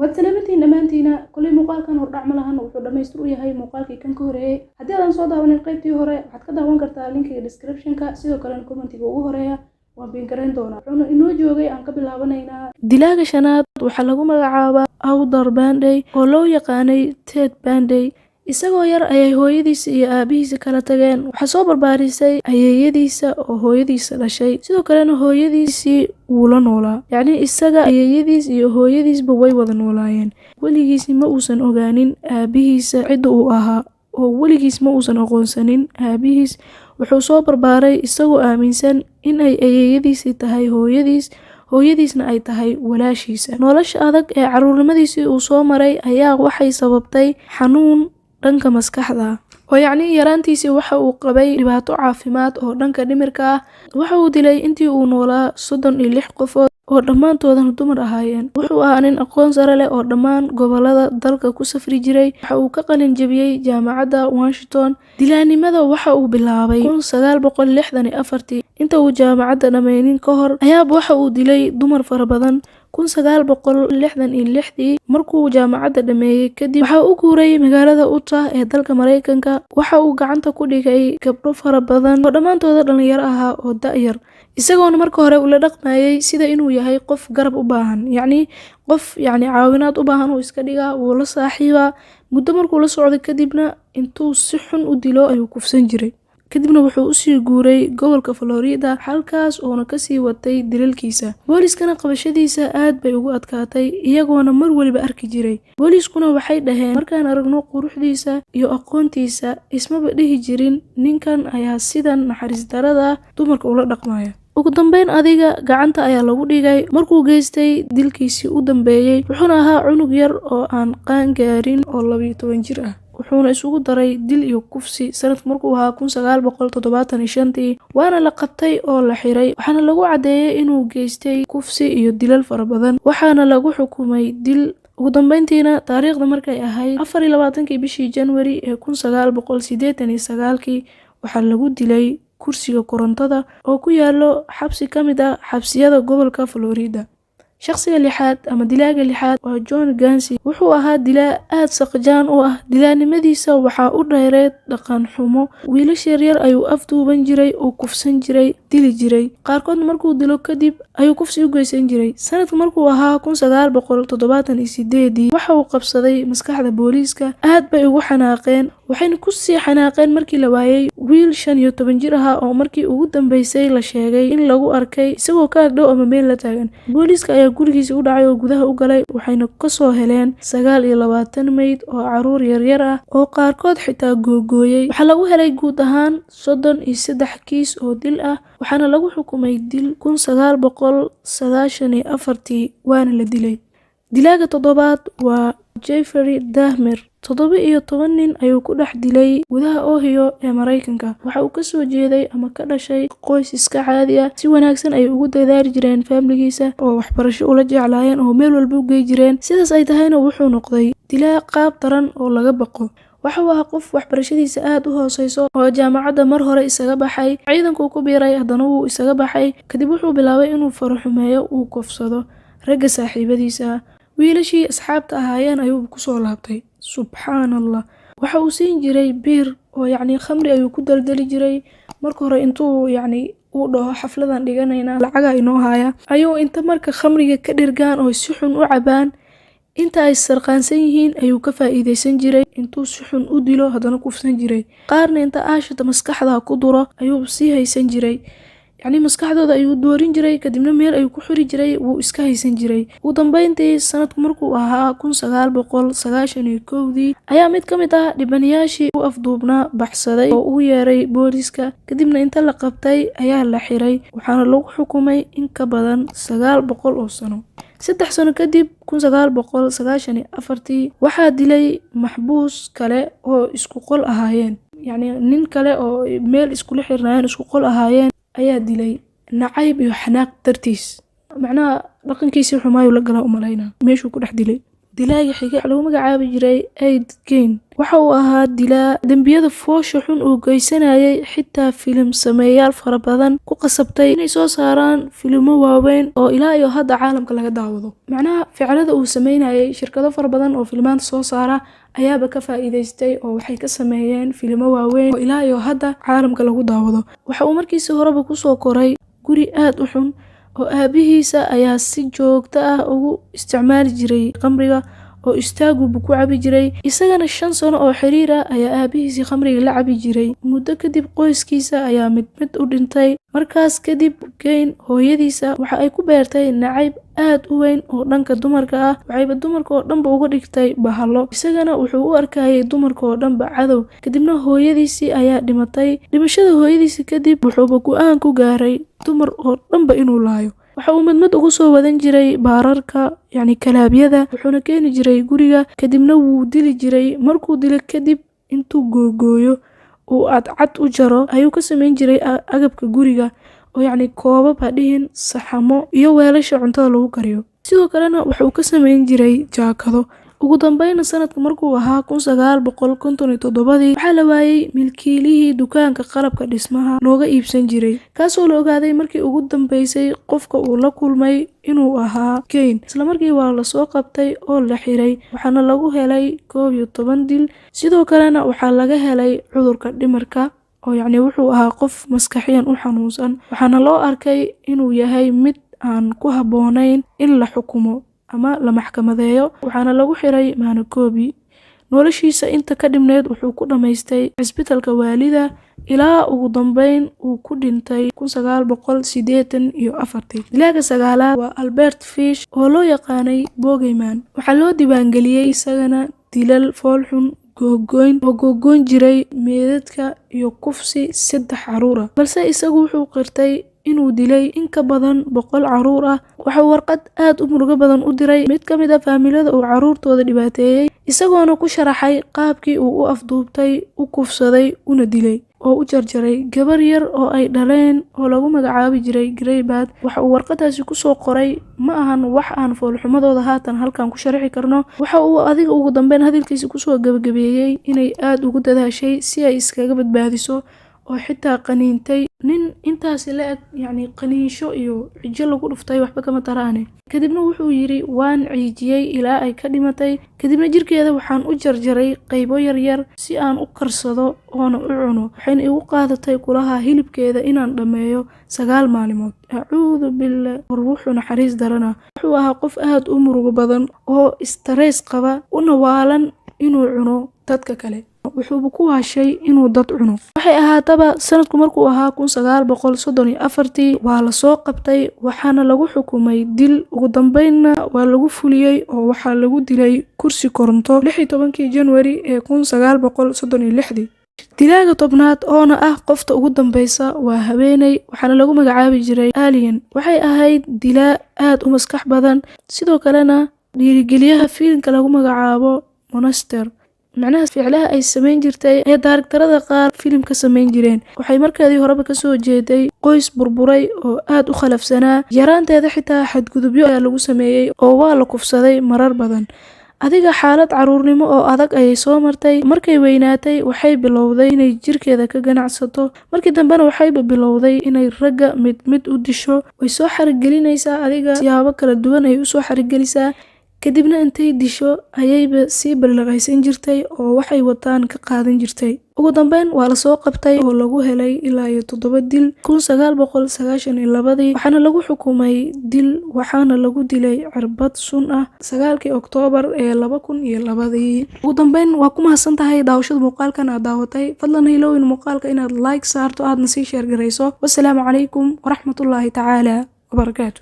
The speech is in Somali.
Waad salaamantihiin dhammaantiina. Koley muuqaalkan hordhac ma lahan, wuxuu dhammaystir u yahay muuqaalkii kan ka horeeyey. Haddii aadan soo daawanin qaybtii hore, waxaad ka daawan kartaa linkiga descriptionka, sidoo kalena commentiga ugu horeeya waan pin garayn doonaa. Wuxuuna inoo joogay aan ka bilaabanaynaa. Dilaaga shanaad waxaa lagu magacaabaa Awdar Bundy, oo loo yaqaanay Ted Bundy. Isagoo yar ayay hooyadiisa iyo aabihiisa kala tageen. Waxaa soo barbaarisay ayeeyadiisa oo hooyadiisa dhashay. Sidoo kalena hooyadiisii wuu la noolaa, yacni isaga, ayeeyadiis iyo hooyadiisba way wada noolaayeen. Weligiisi ma uusan ogaanin aabihiisa cidda uu ahaa, oo weligiis ma uusan aqoonsanin aabihiis. Wuxuu soo barbaaray isagoo aaminsan in ay ayeeyadiisii tahay hooyadiis, hooyadiisna ay tahay walaashiisa. Nolosha adag ee caruurnimadiisii uu soo maray ayaa waxay sababtay xanuun dhanka maskaxda ah, oo yacni yaraantiisii waxa uu qabay dhibaato caafimaad oo dhanka dhimirka ah. Waxa uu dilay intii uu noolaa 36 qofood, oo dhammaantoodana dumar ahaayeen. Wuxuu ahaa nin aqoon sare leh oo dhammaan gobolada dalka ku safri jiray. Waxa uu ka qalin jebiyey Jaamacadda Washington. Dilaanimada waxa uu bilaabay 1964-tii. Inta uu jaamacadda dhammaynin ka hor ayaaba waxa uu dilay dumar fara badan. 1966-dii, markuu jaamacadda dhameeyey kadib, waxa uu u guuray magaalada Utah ee dalka Mareykanka. Waxa uu gacanta ku dhigay gabdho fara badan oo dhammaantooda dhalinyaro ahaa oo da-yar, isagoona marka hore ula dhaqmayay sida inuu yahay qof garab u baahan, yacni qof yacni caawinaad u baahan uu iska dhigaa. Wuu la saaxiibaa muddo. Markuu la socday kadibna, intuu si xun u dilo ayuu kufsan jiray. Kadibna wuxuu usii guuray gobolka Florida, halkaas uuna kasii watay dilalkiisa. Booliskana qabashadiisa aad bay ugu adkaatay, iyagoona mar waliba arki jiray. Booliiskuna waxay dhaheen, "Markaan aragno quruxdiisa iyo aqoontiisa, ismaba dhihi jirin ninkan ayaa sidan naxariis darada dumarka ula dhaqmaya." Ugu dambeyn adiga gacanta ayaa lagu dhigay markuu geystay dilkiisii u dambeeyey. Wuxuuna ahaa cunug yar oo aan qaan gaarin oo 12 jir ah, wuxuuna isugu daray dil iyo kufsi sanadku markuu ahaa 1975-tii. Waana la qabtay oo la xiray, waxaana lagu caddeeyey inuu geystay kufsi iyo dilal fara badan, waxaana lagu xukumay dil. Ugu dambeyntiina, taariikhda markay ahayd 24-kii bishii Janwari ee 1989-kii, waxaa lagu dilay kursiga korontada oo ku yaalo xabsi ka mid ah xabsiyada gobolka Florida. Shaqsiga lixaad ama dilaaga lixaad waa John Gacy. Wuxuu ahaa dilaa aad saqjaan u ah. Dilaanimadiisa waxaa u dheereed dhaqan xumo. Wiilasha yaryar ayuu afduuban jiray oo kufsan jiray, dili jiray. Qaarkoodna markuu dilo kadib ayuu kufsi u geysan jiray. Sanadka markuu ahaa 1978-dii, waxa uu qabsaday maskaxda booliiska. Aad bay ugu xanaaqeen, waxayna kusii xanaaqeen markii la waayay wiil 15 jir ahaa oo markii ugu dambeysay la sheegay in lagu arkay isagoo ka agdhow ama meel la taagan. Booliiska ayaa gurigiisa u dhacay oo gudaha u galay, waxayna kasoo heleen 29 meyd oo caruur yaryar ah oo qaarkood xitaa googooyey. Waxaa lagu helay guud ahaan 33 kiis oo dil ah, waxaana lagu xukumay dil 1994-tii, waana la dilay. Dilaaga toddobaad waa Jeffrey Dahmer. 17 nin ayuu ku dhex dilay gudaha Ohio ee Mareykanka. Waxa uu kasoo jeeday ama ka dhashay qoys iska caadi ah. Si wanaagsan ayay ugu dadaali jireen faamiligiisa, oo waxbarasho ula jeclaayeen oo meel walba u gey jireen. Sidaas ay tahayna, wuxuu noqday dilaa qaab daran oo laga baqo. Waxa uu ahaa qof waxbarashadiisa aad u hooseyso oo jaamacadda mar hore isaga baxay. Ciidankuu ku biiray, haddana wuu isaga baxay. Kadib wuxuu bilaabay inuu faraxumeeyo, uu kufsado ragga saaxiibadiisa ah. Wiilashii asxaabta ahaayeen ayuu kusoo laabtay, subxaan Allah. Waxa uu siin jiray beer, oo yacni khamri ayuu ku daldali jiray. Marka hore intuu yacni uu dhaho, "Xafladan dhiganaynaa, lacagaa inoo haya," ayuu inta marka khamriga ka dhirgaan oo si xun u cabaan, inta ay sarqaansan yihiin ayuu ka faa'iideysan jiray. Intuu si xun u dilo, haddana kufsan jiray. Qaarna inta aashita maskaxda ku duro ayuu sii haysan jiray, yacni maskaxdooda ayuu doorin jiray, kadibna meel ayuu ku xiri jiray, wuu iska haysan jiray. Ugu dambeyntii, sanadku markuu ahaa 1991-dii, ayaa mid ka mid ah dhibanayaashii u afduubnaa baxsaday oo uu yeeray booliska. Kadibna inta la qabtay ayaa la xiray, waxaana lagu xukumay in ka badan 900 oo sano. 3 sano kadib, 1994-tii, waxaa dilay maxbuus kale oo isku qol ahaayeen, yacni nin kale oo meel iskula xirnaayeen, isku qol ahaayeen ayaa dilay, nacayb iyo xanaaq dartiis. Macnaha dhaqankiisii xumaayuu la galaa umalaynaa meeshuu ku dhex dilay. Dilaaga xiga lagu magacaabi jiray Ed Gein. Waxa uu ahaa dilaa dembiyada foosha xun uu geysanayay xitaa filim sameeyaal fara badan ku qasabtay inay soo saaraan filimo waaweyn oo ilaa iyo hadda caalamka laga daawado. Macnaha, ficilada uu sameynayay, shirkado fara badan oo filimaanta soo saara ayaaba ka faa'iidaystay oo waxay ka sameeyeen filimo waaweyn oo ilaa iyo hadda caalamka lagu daawado. Waxa uu markiisii horeba kusoo koray guri aad u xun oo aabihiisa ayaa si joogto ah ugu isticmaali jiray khamriga oo istaagubu ku cabi jiray. Isagana 5 sano oo xiriir ah ayaa aabihiisii khamriga la cabi jiray. Muddo kadib qoyskiisa ayaa mid mid u dhintay. Markaas kadib Gein hooyadiisa waxa ay ku beertay nacayb aad u weyn oo dhanka dumarka ah. Waxayba dumarka oo dhanba uga dhigtay bahalo, isagana wuxuu u arkayay dumarka oo dhanba cadow. Kadibna hooyadiisii ayaa dhimatay. Dhimashada hooyadiisii kadib wuxuuba go'aan ku gaaray dumar oo dhanba inuu laayo. Waxa uu mid mid ugu soo wadan jiray baararka, yacni kalaabyada, wuxuuna keeni jiray guriga, kadibna wuu dili jiray. Markuu dilo kadib, intuu googooyo uu cadcad u jaro ayuu ka sameyn jiray agabka guriga, oo yacni koobab ha dhihin, saxamo iyo weelasha cuntada lagu kariyo. Sidoo kalena wuxuu ka sameyn jiray jaakado. Ugu dambeyna, sanadka markuu ahaa 1957-dii, waxaa la waayey milkiilihii dukaanka qalabka dhismaha looga iibsan jiray, kaasoo la ogaaday markii ugu dambeysay qofka uu la kulmay inuu ahaa Gein. Islamarkii waa lasoo qabtay oo la xiray, waxaana lagu helay 11 dil. Sidoo kalena waxaa laga helay cudurka dhimirka, oo yacni wuxuu ahaa qof maskaxiyan u xanuunsan, waxaana loo arkay inuu yahay mid aan ku habboonayn in la xukumo ama la maxkamadeeyo, waxaana lagu xiray Maanakobi. Noloshiisa inta ka dhimneyd wuxuu ku dhammaystay cisbitalka waalida ilaa ugu dambeyn uu ku dhintay 1984-tii. Dilaaga sagaalaad waa Albert Fish oo loo yaqaanay Bogeyman. Waxaa loo diiwaangeliyey isagana dilal foolxun, googoyn oo googoyn jiray meedadka iyo kufsi saddex caruur ah, balse isagu wuxuu qirtay inuu dilay in ka badan 100 caruur ah. Waxauu warqad aad u murugo badan u diray mid ka mid ah faamilada uu caruurtooda dhibaateeyey, isagoona ku sharaxay qaabkii uu u afduubtay, u kufsaday, una dilay oo u jarjaray gabar yar oo ay dhaleen oo lagu magacaabi jiray Greybird. Waxa uu warqadaasi kusoo qoray ma ahan wax aan foolxumadooda haatan halkan ku sharixi karno. Waxa uu adiga ugu dambeyn hadalkiisa kusoo gabagabeeyey inay aada ugu dadaashay si ay iskaga badbaadiso oo xitaa qaniintay. Nin intaasi la eg, yacni qaniinsho iyo cijo lagu dhuftay waxba kama taraane. Kadibna wuxuu yidhi, "Waan ciijiyey ilaa ay ka dhimatay, kadibna jirkeeda waxaan u jarjaray qaybo yaryar si aan u karsado oona u cuno. Waxayna igu qaadatay," kulaha, "hilibkeeda inaan dhammeeyo 9 maalimood." Acuudu billah, war wuxuu naxariis darana. Wuxuu ahaa qof aad u murugo badan oo stress qaba, una waalan inuu cuno dadka kale. Wuxuuba ku waashay inuu dad cuno. Waxay ahaataba, sanadku markuu ahaa 1934-tii waa lasoo qabtay, waxaana lagu xukumay dil. Ugu dambeynna waa lagu fuliyey oo waxaa lagu dilay kursi koronto 16-kii Januari ee 1936-dii. Dilaaga 10aad oona ah qofta ugu dambeysa waa haweeney, waxaana lagu magacaabi jiray Alien. Waxay ahayd dilaa aad u maskax badan, sidoo kalena dhiirigeliyaha filimka lagu magacaabo Monster. Macnaha, ficlaha ay samayn jirtay ee daarigtarada qaar filim ka samayn jireen. Waxay markeedii horeba kasoo jeeday qoys burburay oo aad u khalafsanaa. Yaraanteeda xitaa xadgudubyo ayaa lagu sameeyey oo waa la kufsaday marar badan. Adiga xaalad caruurnimo oo adag ayay soo martay. Markay weynaatay waxay bilowday inay jirkeeda ka ganacsato. Markii dambena waxayba bilowday inay ragga mid mid u disho. Way soo xarigelinaysaa, adiga siyaabo kala duwan ay usoo xarigelisaa, kadibna intay disho ayayba sii balaqaysan jirtay oo waxay wataan ka qaadan jirtay. Ugu dambeyn waa lasoo qabtay oo lagu helay ilaa iyo toddoba dil 1992-dii, waxaana lagu xukumay dil, waxaana lagu dilay cirbad sun ah 9-kii Oktoobar ee 2002-dii. Ugu dambeyn, waa ku mahadsan tahay daawashada muuqaalkan aad daawatay. Fadlan ha ilowin muuqaalka inaad like saarto, aadna sii share garayso. Wasalaamu calaykum waraxmatullaahi tacaala wabarakaatu.